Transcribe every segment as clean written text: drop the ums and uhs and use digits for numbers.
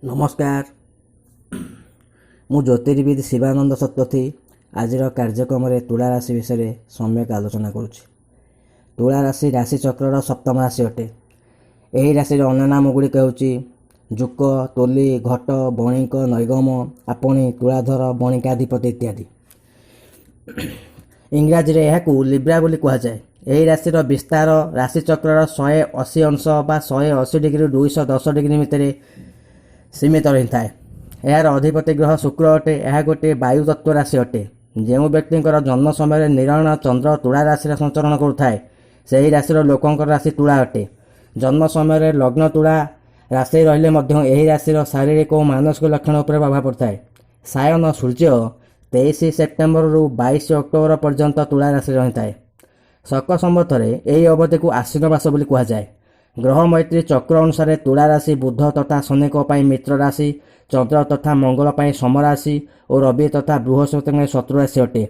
ନମସ୍କାର, ମୁଁ ଜ୍ୟୋତିର୍ବିଦ ଶିବାନନ୍ଦ ଶତପଥୀ। ଆଜିର କାର୍ଯ୍ୟକ୍ରମରେ ତୁଳା ରାଶି ବିଷୟରେ ସମ୍ୟକ ଆଲୋଚନା କରୁଛି। ତୁଳା ରାଶି ରାଶିଚକ୍ରର ସପ୍ତମ ରାଶି ଅଟେ। ଏହି ରାଶିର ଅନ୍ୟ ନାମ ଗୁଡ଼ିକ ହେଉଛି ଯୁକ, ତୋଲି, ଘଟ, ବଣିକ, ନୈଗମ, ଆପଣି, ତୁଳାଧର, ବଣିକାଧିପତି ଇତ୍ୟାଦି। ଇଂରାଜୀରେ ଏହାକୁ ଲିବ୍ରା ବୋଲି କୁହାଯାଏ। ଏହି ରାଶିର ବିସ୍ତାର ରାଶିଚକ୍ରର 180 ଅଂଶ ବା 180 ଡିଗ୍ରୀରୁ 210 ଡିଗ୍ରୀ ଭିତରେ ସୀମିତ ରହିଥାଏ। ଏହାର ଅଧିପତି ଗ୍ରହ ଶୁକ୍ର ଅଟେ। ଏହା ଗୋଟିଏ ବାୟୁ ତତ୍ତ୍ୱ ରାଶି ଅଟେ। ଯେଉଁ ବ୍ୟକ୍ତିଙ୍କର ଜନ୍ମ ସମୟରେ ନିରୟଣ ଚନ୍ଦ୍ର ତୁଳା ରାଶିରେ ସଞ୍ଚରଣ କରୁଥାଏ, ସେହି ରାଶିର ଲୋକଙ୍କର ରାଶି ତୁଳା ଅଟେ। ଜନ୍ମ ସମୟରେ ଲଗ୍ନ ତୁଳା ରାଶି ରହିଲେ ମଧ୍ୟ ଏହି ରାଶିର ଶାରୀରିକ ଓ ମାନସିକ ଲକ୍ଷଣ ଉପରେ ପ୍ରଭାବ ପଡ଼ିଥାଏ। ସାୟନ ସୂର୍ଯ୍ୟ 23 ସେପ୍ଟେମ୍ବରରୁ 22 ଅକ୍ଟୋବର ପର୍ଯ୍ୟନ୍ତ ତୁଳା ରାଶିରେ ରହିଥାଏ। ଶକ ସମ୍ବତରେ ଏହି ଅବଧିକୁ ଆଶ୍ୱିନ ମାସ ବୋଲି କୁହାଯାଏ। ଗ୍ରହ ମୈତ୍ରୀ ଚକ୍ର ଅନୁସାରେ ତୁଳା ରାଶି ବୁଧ ତଥା ଶନିଙ୍କ ପାଇଁ ମିତ୍ର ରାଶି, ଚନ୍ଦ୍ର ତଥା ମଙ୍ଗଳ ପାଇଁ ସମରାଶି ଓ ରବି ତଥା ବୃହସ୍ପତିଙ୍କ ପାଇଁ ଶତ୍ରୁ ରାଶି ଅଟେ।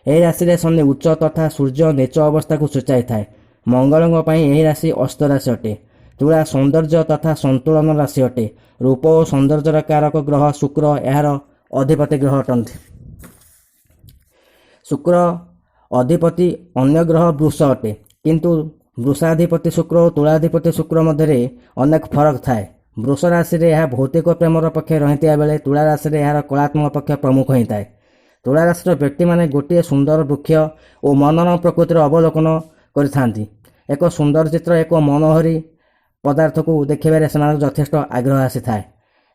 ଏହି ରାଶିରେ ଶନି ଉଚ୍ଚ ତଥା ସୂର୍ଯ୍ୟ ନୀଚ ଅବସ୍ଥାକୁ ସୂଚାଇଥାଏ। ମଙ୍ଗଳଙ୍କ ପାଇଁ ଏହି ରାଶି ଅସ୍ତ ରାଶି ଅଟେ। ତୁଳା ସୌନ୍ଦର୍ଯ୍ୟ ତଥା ସନ୍ତୁଳନ ରାଶି ଅଟେ। ରୂପ ଓ ସୌନ୍ଦର୍ଯ୍ୟର କାରକ ଗ୍ରହ ଶୁକ୍ର ଏହାର ଅଧିପତି ଗ୍ରହ ଅଟନ୍ତି। ଶୁକ୍ର ଅଧିପତି ଅନ୍ୟ ଗ୍ରହ ବୃଷ ଅଟେ। କିନ୍ତୁ ବୃଷାଧିପତି ଶୁକ୍ର ଓ ତୁଳାଧିପତି ଶୁକ୍ର ମଧ୍ୟରେ ଅନେକ ଫରକ ଥାଏ। ବୃଷ ରାଶିରେ ଏହା ଭୌତିକ ପ୍ରେମର ପକ୍ଷ ରହିଥିବା ବେଳେ ତୁଳା ରାଶିରେ ଏହାର କଳାତ୍ମକ ପକ୍ଷ ପ୍ରମୁଖ ହୋଇଥାଏ। ତୁଳା ରାଶିର ବ୍ୟକ୍ତିମାନେ ଗୋଟିଏ ସୁନ୍ଦର ବୃକ୍ଷ ଓ ମନୋରମ ପ୍ରକୃତିର ଅବଲୋକନ କରିଥାନ୍ତି। ଏକ ସୁନ୍ଦର ଚିତ୍ର, ଏକ ମନୋହରୀ ପଦାର୍ଥକୁ ଦେଖିବାରେ ସେମାନଙ୍କୁ ଯଥେଷ୍ଟ ଆଗ୍ରହ ଆସିଥାଏ।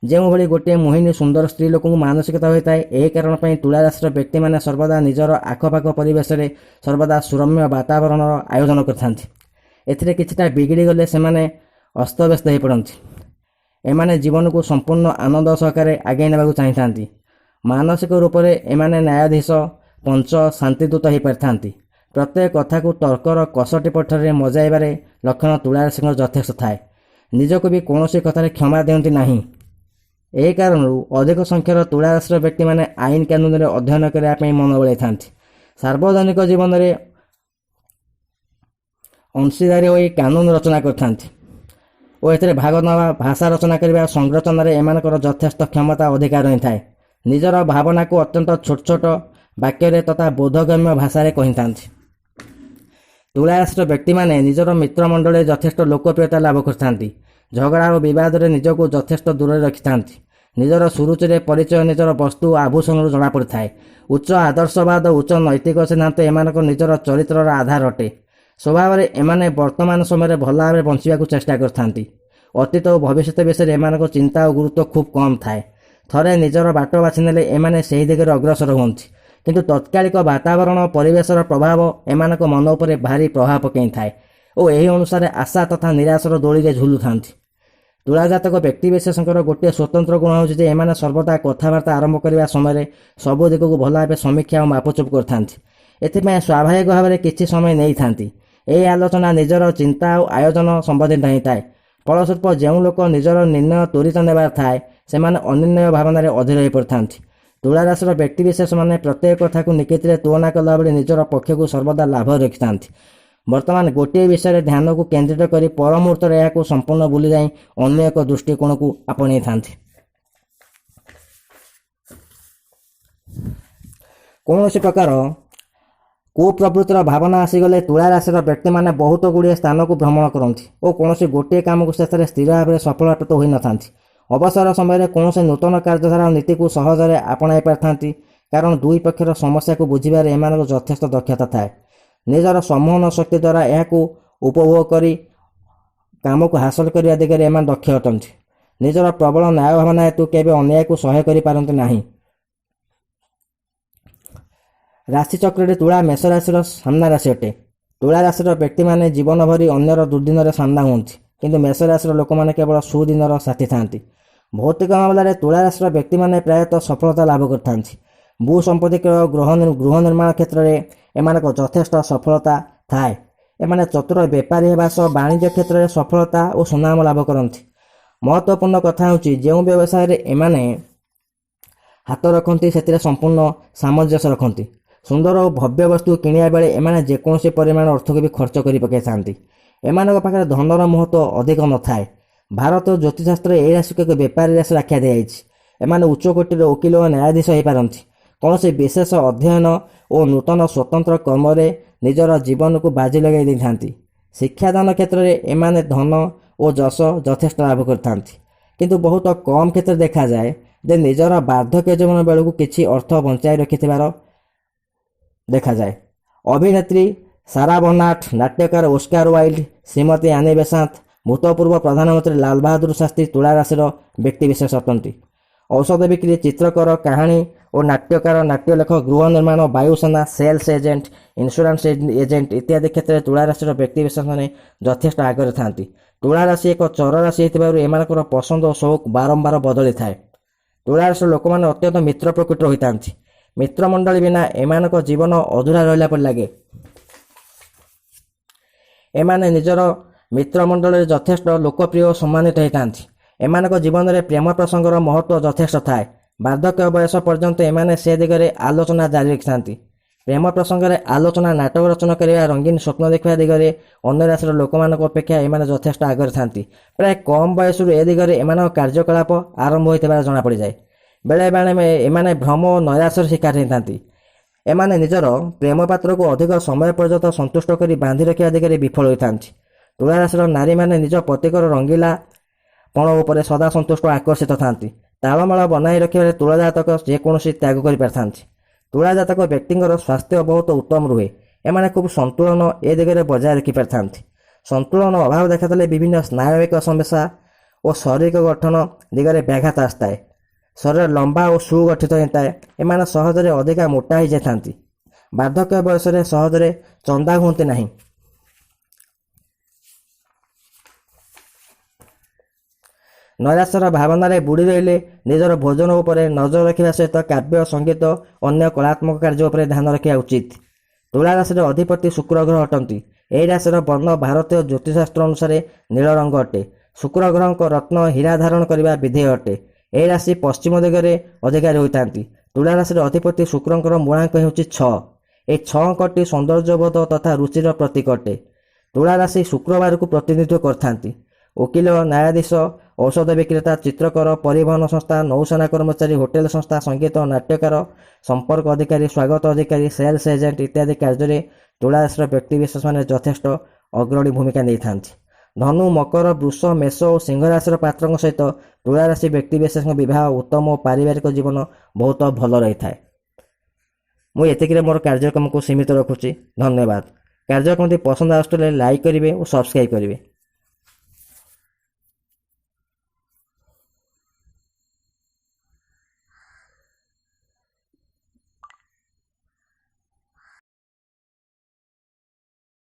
ଯେଉଁଭଳି ଗୋଟିଏ ମୋହିନୀ ସୁନ୍ଦର ସ୍ତ୍ରୀ ଲୋକଙ୍କୁ ମାନସିକତା ହୋଇଥାଏ, ଏହି କାରଣ ପାଇଁ ତୁଳା ରାଶିର ବ୍ୟକ୍ତିମାନେ ସର୍ବଦା ନିଜର ଆଖପାଖ ପରିବେଶରେ ସର୍ବଦା ସୁରମ୍ୟ ବାତାବରଣର ଆୟୋଜନ କରିଥାନ୍ତି। ଏଥିରେ କିଛିଟା ବିଗିଡ଼ି ଗଲେ ସେମାନେ ଅସ୍ତବ୍ୟସ୍ତ ହୋଇପଡ଼ନ୍ତି। ଏମାନେ ଜୀବନକୁ ସମ୍ପୂର୍ଣ୍ଣ ଆନନ୍ଦ ସହକାରେ ଆଗେଇ ନେବାକୁ ଚାହିଁଥାନ୍ତି। ମାନସିକ ରୂପରେ ଏମାନେ ନ୍ୟାୟାଧୀଶ, ପଞ୍ଚ, ଶାନ୍ତିଦୂତ ହୋଇପାରିଥାନ୍ତି। ପ୍ରତ୍ୟେକ କଥାକୁ ତର୍କର କଷଟି ପଥରରେ ମଜାଇବାରେ ଲକ୍ଷଣ ତୁଳା ରାଶିଙ୍କର ଯଥେଷ୍ଟ ଥାଏ। ନିଜକୁ ବି କୌଣସି କଥାରେ କ୍ଷମା ଦିଅନ୍ତି ନାହିଁ। ଏହି କାରଣରୁ ଅଧିକ ସଂଖ୍ୟାର ତୁଳା ରାଶିର ବ୍ୟକ୍ତିମାନେ ଆଇନ କାନୁନରେ ଅଧ୍ୟୟନ କରିବା ପାଇଁ ମନ ବଳାଇଥାନ୍ତି। ସାର୍ବଜନିକ ଜୀବନରେ ଅଂଶୀଦାରୀ ହୋଇ କାନୁନ ରଚନା କରିଥାନ୍ତି ଓ ଏଥିରେ ଭାଗ ନେବା, ଭାଷା ରଚନା କରିବା, ସଂରଚନାରେ ଏମାନଙ୍କର ଯଥେଷ୍ଟ କ୍ଷମତା ଅଧିକାର ରହିଥାଏ। ନିଜର ଭାବନାକୁ ଅତ୍ୟନ୍ତ ଛୋଟ ଛୋଟ ବାକ୍ୟରେ ତଥା ବୋଧଗମ୍ୟ ଭାଷାରେ କହିଥାନ୍ତି। ତୁଳା ରାଶିର ବ୍ୟକ୍ତିମାନେ ନିଜର ମିତ୍ରମଣ୍ଡଳରେ ଯଥେଷ୍ଟ ଲୋକପ୍ରିୟତା ଲାଭ କରିଥାନ୍ତି। ଝଗଡ଼ା ଓ ବିବାଦରେ ନିଜକୁ ଯଥେଷ୍ଟ ଦୂରରେ ରଖିଥାନ୍ତି। ନିଜର ସୁରୁଚିରେ ପରିଚୟ ନିଜର ବସ୍ତୁ ଓ ଆଭୂଷଣରୁ ଜଣାପଡ଼ିଥାଏ। ଉଚ୍ଚ ଆଦର୍ଶବାଦ, ଉଚ୍ଚ ନୈତିକ ସିଦ୍ଧାନ୍ତ ଏମାନଙ୍କ ନିଜର ଚରିତ୍ରର ଆଧାର ଅଟେ। ସ୍ୱଭାବରେ ଏମାନେ ବର୍ତ୍ତମାନ ସମୟରେ ଭଲ ଭାବରେ ବଞ୍ଚିବାକୁ ଚେଷ୍ଟା କରିଥାନ୍ତି। ଅତୀତ ଓ ଭବିଷ୍ୟତ ବିଷୟରେ ଏମାନଙ୍କ ଚିନ୍ତା ଓ ଗୁରୁତ୍ୱ ଖୁବ୍ କମ୍ ଥାଏ। ଥରେ ନିଜର ବାଟ ବାଛି ନେଲେ ଏମାନେ ସେହି ଦିଗରେ ଅଗ୍ରସର ହୁଅନ୍ତି। କିନ୍ତୁ ତତ୍କାଳିକ ବାତାବରଣ ଓ ପରିବେଶର ପ୍ରଭାବ ଏମାନଙ୍କ ମନ ଉପରେ ଭାରି ପ୍ରଭାବ ପକାଇଥାଏ ଓ ଏହି ଅନୁସାରେ ଆଶା ତଥା ନିରାଶର ଦୋଳିରେ ଝୁଲୁଥାନ୍ତି। ତୁଳାଜାତକ ବ୍ୟକ୍ତିବିଶେଷଙ୍କର ଗୋଟିଏ ସ୍ୱତନ୍ତ୍ର ଗୁଣ ହେଉଛି ଯେ ଏମାନେ ସର୍ବଦା କଥାବାର୍ତ୍ତା ଆରମ୍ଭ କରିବା ସମୟରେ ସବୁ ଦିଗକୁ ଭଲ ଭାବେ ସମୀକ୍ଷା ଓ ମାପଚୁପ କରିଥାନ୍ତି। ଏଥିପାଇଁ ସ୍ୱାଭାବିକ ଭାବରେ କିଛି ସମୟ ନେଇଥାନ୍ତି। ଏହି ଆଲୋଚନା ନିଜର ଚିନ୍ତା ଓ ଆୟୋଜନ ସମ୍ବନ୍ଧିତ ହୋଇଥାଏ। ଫଳସ୍ୱରୂପ ଯେଉଁ ଲୋକ ନିଜର ନିର୍ଣ୍ଣୟ ତ୍ୱରିତ ନେବାର ଥାଏ, ସେମାନେ ଅନିର୍ଣ୍ଣୟ ଭାବନାରେ ଅଧୀର ହୋଇପଡ଼ିଥାନ୍ତି। ତୁଳା ରାଶିର ବ୍ୟକ୍ତିବିଶେଷମାନେ ପ୍ରତ୍ୟେକ କଥାକୁ ନିକିତିରେ ତୁଳନା କଲାଭଳି ନିଜର ପକ୍ଷକୁ ସର୍ବଦା ଲାଭ ରଖିଥାନ୍ତି। ବର୍ତ୍ତମାନ ଗୋଟିଏ ବିଷୟରେ ଧ୍ୟାନକୁ କେନ୍ଦ୍ରିତ କରି ପର ମୁହୂର୍ତ୍ତରେ ଏହାକୁ ସମ୍ପୂର୍ଣ୍ଣ ଭୁଲିଯାଇ ଅନ୍ୟ ଏକ ଦୃଷ୍ଟିକୋଣକୁ ଆପଣେଇଥାନ୍ତି। କୌଣସି ପ୍ରକାର କୁପ୍ରବୃତ୍ତିର ଭାବନା ଆସିଗଲେ ତୁଳା ରାଶିର ବ୍ୟକ୍ତିମାନେ ବହୁତ ଗୁଡ଼ିଏ ସ୍ଥାନକୁ ଭ୍ରମଣ କରନ୍ତି ଓ କୌଣସି ଗୋଟିଏ କାମକୁ ଶେଷରେ ସ୍ଥିର ଭାବରେ ସଫଳପ୍ରାପ୍ତ ହୋଇନଥାନ୍ତି। ଅବସର ସମୟରେ କୌଣସି ନୂତନ କାର୍ଯ୍ୟଧାରା ଓ ନୀତିକୁ ସହଜରେ ଆପଣାଇ ପାରିଥାନ୍ତି, କାରଣ ଦୁଇ ପକ୍ଷର ସମସ୍ୟାକୁ ବୁଝିବାରେ ଏମାନଙ୍କ ଯଥେଷ୍ଟ ଦକ୍ଷତା ଥାଏ। ନିଜର ସମ୍ମୋହନ ଶକ୍ତି ଦ୍ୱାରା ଏହାକୁ ଉପଭୋଗ କରି କାମକୁ ହାସଲ କରିବା ଦିଗରେ ଏମାନେ ଦକ୍ଷ ଅଟନ୍ତି। ନିଜର ପ୍ରବଳ ନ୍ୟାୟ ଭାବନା ହେତୁ କେବେ ଅନ୍ୟାୟକୁ ସହ୍ୟ କରିପାରନ୍ତି ନାହିଁ। ରାଶିଚକ୍ରରେ ତୁଳା ମେଷ ରାଶିର ସାମ୍ନା ରାଶି ଅଟେ। ତୁଳା ରାଶିର ବ୍ୟକ୍ତିମାନେ ଜୀବନ ଭରି ଅନ୍ୟର ଦୁର୍ଦିନରେ ସାମ୍ନା ହୁଅନ୍ତି, କିନ୍ତୁ ମେଷ ରାଶିର ଲୋକମାନେ କେବଳ ସୁଦିନର ସାଥୀ ଥାନ୍ତି। ଭୌତିକ ମାମଲାରେ ତୁଳା ରାଶିର ବ୍ୟକ୍ତିମାନେ ପ୍ରାୟତଃ ସଫଳତା ଲାଭ କରିଥାନ୍ତି। ଭୂ ସମ୍ପତ୍ତି କ୍ରୟ, ଗୃହ ନିର୍ମାଣ କ୍ଷେତ୍ରରେ ଏମାନଙ୍କ ଯଥେଷ୍ଟ ସଫଳତା ଥାଏ। ଏମାନେ ଚତୁର ବେପାରୀ ହେବା ସହ ବାଣିଜ୍ୟ କ୍ଷେତ୍ରରେ ସଫଳତା ଓ ସୁନାମ ଲାଭ କରନ୍ତି। ମହତ୍ତ୍ୱପୂର୍ଣ୍ଣ କଥା ହେଉଛି, ଯେଉଁ ବ୍ୟବସାୟରେ ଏମାନେ ହାତ ରଖନ୍ତି, ସେଥିରେ ସମ୍ପୂର୍ଣ୍ଣ ସାମଞ୍ଜସ୍ୟ ରଖନ୍ତି। ସୁନ୍ଦର ଓ ଭବ୍ୟ ବସ୍ତୁ କିଣିବା ବେଳେ ଏମାନେ ଯେକୌଣସି ପରିମାଣ ଅର୍ଥକୁ ବି ଖର୍ଚ୍ଚ କରି ପକାଇଥାନ୍ତି। ଏମାନଙ୍କ ପାଖରେ ଧନର ମହତ୍ତ୍ୱ ଅଧିକ ନଥାଏ। ଭାରତ ଜ୍ୟୋତିଷଶାସ୍ତ୍ରରେ ଏହି ରାଶିକୁ ଏକ ବେପାରୀ ରାଶି ଆଖ୍ୟା ଦିଆଯାଇଛି। ଏମାନେ ଉଚ୍ଚକୋଟୀର ଓକିଲ ଓ ନ୍ୟାୟାଧୀଶ ହୋଇପାରନ୍ତି। କୌଣସି ବିଶେଷ ଅଧ୍ୟୟନ ଓ ନୂତନ ସ୍ୱତନ୍ତ୍ର କର୍ମରେ ନିଜର ଜୀବନକୁ ବାଜି ଲଗାଇ ଦେଇଥାନ୍ତି। ଶିକ୍ଷାଦାନ କ୍ଷେତ୍ରରେ ଏମାନେ ଧନ ଓ ଯଶ ଯଥେଷ୍ଟ ଲାଭ କରିଥାନ୍ତି। କିନ୍ତୁ ବହୁତ କମ୍ କ୍ଷେତ୍ରରେ ଦେଖାଯାଏ ଯେ ନିଜର ବାର୍ଦ୍ଧକ୍ୟ ଜୀବନ ବେଳକୁ କିଛି ଅର୍ଥ ବଞ୍ଚାଇ ରଖିଥିବାର ଦେଖାଯାଏ। ଅଭିନେତ୍ରୀ ସାରା ବର୍ନାଟ, ନାଟ୍ୟକାର ଓସ୍କାର ୱାଇଲ୍ଡ, ଶ୍ରୀମତୀ ଆନି ବେସାନ୍ତ, ଭୂତପୂର୍ବ ପ୍ରଧାନମନ୍ତ୍ରୀ ଲାଲ ବାହାଦୁର ଶାସ୍ତ୍ରୀ ତୁଳା ରାଶିର ବ୍ୟକ୍ତିବିଶେଷ ଅଟନ୍ତି। ଔଷଧ ବିକ୍ରି, ଚିତ୍ରକର, କାହାଣୀ ଓ ନାଟ୍ୟକାର, ନାଟ୍ୟଲେଖକ, ଗୃହ ନିର୍ମାଣ, ବାୟୁସେନା, ସେଲ୍ସ ଏଜେଣ୍ଟ, ଇନ୍ସୁରାନ୍ସ ଏଜେଣ୍ଟ ଇତ୍ୟାଦି କ୍ଷେତ୍ରରେ ତୁଳା ରାଶିର ବ୍ୟକ୍ତିବିଶେଷମାନେ ଯଥେଷ୍ଟ ଆଗରେ ଥାନ୍ତି। ତୁଳା ରାଶି ଏକ ଚର ରାଶି ହେଇଥିବାରୁ ଏମାନଙ୍କର ପସନ୍ଦ ଓ ସଉକ ବାରମ୍ବାର ବଦଳିଥାଏ। ତୁଳା ରାଶିର ଲୋକମାନେ ଅତ୍ୟନ୍ତ ମିତ୍ର ପ୍ରକୃତିର ହୋଇଥାନ୍ତି। ମିତ୍ରମଣ୍ଡଳୀ ବିନା ଏମାନଙ୍କ ଜୀବନ ଅଧୁରା ରହିଲା ପରି ଲାଗେ। ଏମାନେ ନିଜର ମିତ୍ରମଣ୍ଡଳୀରେ ଯଥେଷ୍ଟ ଲୋକପ୍ରିୟ ଓ ସମ୍ମାନିତ ହୋଇଥାନ୍ତି। ଏମାନଙ୍କ ଜୀବନରେ ପ୍ରେମ ପ୍ରସଙ୍ଗର ମହତ୍ତ୍ୱ ଯଥେଷ୍ଟ ଥାଏ। ବାର୍ଦ୍ଧକ୍ୟ ବୟସ ପର୍ଯ୍ୟନ୍ତ ଏମାନେ ସେ ଦିଗରେ ଆଲୋଚନା ଜାରି ରଖିଥାନ୍ତି। ପ୍ରେମ ପ୍ରସଙ୍ଗରେ ଆଲୋଚନା, ନାଟକ ରଚନା କରିବା, ରଙ୍ଗୀନ ସ୍ୱପ୍ନ ଦେଖିବା ଦିଗରେ ଅନ୍ୟ ରାଶିର ଲୋକମାନଙ୍କ ଅପେକ୍ଷା ଏମାନେ ଯଥେଷ୍ଟ ଆଗରେ ଥାନ୍ତି। ପ୍ରାୟ କମ୍ ବୟସରୁ ଏ ଦିଗରେ ଏମାନଙ୍କ କାର୍ଯ୍ୟକଳାପ ଆରମ୍ଭ ହୋଇଥିବାର ଜଣାପଡ଼ିଯାଏ। ବେଳେ ବେଳେ ଏମାନେ ଭ୍ରମ ଓ ନୈରାଶ୍ୟର ଶିକାର ହୋଇଥାନ୍ତି। ଏମାନେ ନିଜର ପ୍ରେମ ପାତ୍ରକୁ ଅଧିକ ସମୟ ପର୍ଯ୍ୟନ୍ତ ସନ୍ତୁଷ୍ଟ କରି ବାନ୍ଧି ରଖିବା ଦିଗରେ ବିଫଳ ହୋଇଥାନ୍ତି। ତୁଳା ରାଶିର ନାରୀମାନେ ନିଜ ପତିଙ୍କର ରଙ୍ଗିଲା ପଣ ଉପରେ ସଦା ସନ୍ତୁଷ୍ଟ ଓ ଆକର୍ଷିତ ଥାନ୍ତି। ତାଳମେଳ ବନାଇ ରଖିବାରେ ତୁଳା ଜାତକ ଯେକୌଣସି ତ୍ୟାଗ କରିପାରିଥାନ୍ତି। ତୁଳା ଜାତକ ବ୍ୟକ୍ତିଙ୍କର ସ୍ୱାସ୍ଥ୍ୟ ବହୁତ ଉତ୍ତମ ରୁହେ। ଏମାନେ ଖୁବ୍ ସନ୍ତୁଳନ ଏ ଦିଗରେ ବଜାୟ ରଖିପାରିଥାନ୍ତି। ସନ୍ତୁଳନ ଅଭାବ ଦେଖାଦେଲେ ବିଭିନ୍ନ ସ୍ନାୟବିକ ସମସ୍ୟା ଓ ଶାରୀରିକ ଗଠନ ଦିଗରେ ବ୍ୟାଘାତ ଆସିଥାଏ। ଶରୀର ଲମ୍ବା ଓ ସୁଗଠିତ ହୋଇଥାଏ। ଏମାନେ ସହଜରେ ଅଧିକା ମୋଟା ହୋଇଯାଇଥାନ୍ତି। ବାର୍ଦ୍ଧକ୍ୟ ବୟସରେ ସହଜରେ ଚନ୍ଦା ହୁଅନ୍ତି ନାହିଁ। ନୈରାଶ୍ୟର ଭାବନାରେ ବୁଡ଼ି ରହିଲେ ନିଜର ଭୋଜନ ଉପରେ ନଜର ରଖିବା ସହିତ କାବ୍ୟ, ସଙ୍ଗୀତ, ଅନ୍ୟ କଳାତ୍ମକ କାର୍ଯ୍ୟ ଉପରେ ଧ୍ୟାନ ରଖିବା ଉଚିତ। ତୁଳା ରାଶିର ଅଧିପତି ଶୁକ୍ର ଗ୍ରହ ଅଟନ୍ତି। ଏହି ରାଶିର ବର୍ଣ୍ଣ ଭାରତୀୟ ଜ୍ୟୋତିଷଶାସ୍ତ୍ର ଅନୁସାରେ ନୀଳ ରଙ୍ଗ ଅଟେ। ଶୁକ୍ର ଗ୍ରହଙ୍କ ରତ୍ନ ହୀରା ଧାରଣ କରିବା ବିଧେୟ ଅଟେ। ଏହି ରାଶି ପଶ୍ଚିମ ଦିଗରେ ଅଧିକାରୀ ହୋଇଥାନ୍ତି। ତୁଳା ରାଶିର ଅଧିପତି ଶୁକ୍ରଙ୍କର ମୂଳାଙ୍କ ହେଉଛି 6। ଏହି 6 ଅଙ୍କଟି ସୌନ୍ଦର୍ଯ୍ୟବୋଧ ତଥା ରୁଚିର ପ୍ରତୀକ ଅଟେ। ତୁଳା ରାଶି ଶୁକ୍ରବାରକୁ ପ୍ରତିନିଧିତ୍ୱ କରିଥାନ୍ତି। ଓକିଲ, ନ୍ୟାୟାଧୀଶ, ଔଷଧ ବିକ୍ରେତା, ଚିତ୍ରକର, ପରିବହନ ସଂସ୍ଥା, ନୌସେନା କର୍ମଚାରୀ, ହୋଟେଲ ସଂସ୍ଥା, ସଙ୍ଗୀତ, ନାଟ୍ୟକାର, ସମ୍ପର୍କ ଅଧିକାରୀ, ସ୍ୱାଗତ ଅଧିକାରୀ, ସେଲ୍ସ ଏଜେଣ୍ଟ ଇତ୍ୟାଦି କାର୍ଯ୍ୟରେ ତୁଳା ରାଶିର ବ୍ୟକ୍ତିବିଶେଷମାନେ ଯଥେଷ୍ଟ ଅଗ୍ରଣୀ ଭୂମିକା ନେଇଥାନ୍ତି। ଧନୁ, ମକର, ବୃଷ, ମେଷ ଓ ସିଂହ ରାଶିର ପାତ୍ରଙ୍କ ସହିତ ତୁଳା ରାଶି ବ୍ୟକ୍ତିବିଶେଷଙ୍କ ବିବାହ ଉତ୍ତମ ଓ ପାରିବାରିକ ଜୀବନ ବହୁତ ଭଲ ରହିଥାଏ। ମୁଁ ଏତିକିରେ ମୋର କାର୍ଯ୍ୟକ୍ରମକୁ ସୀମିତ ରଖୁଛି। ଧନ୍ୟବାଦ। କାର୍ଯ୍ୟକ୍ରମଟି ପସନ୍ଦ ଆସୁଥିଲେ ଲାଇକ୍ କରିବେ ଓ ସବସ୍କ୍ରାଇବ୍ କରିବେ।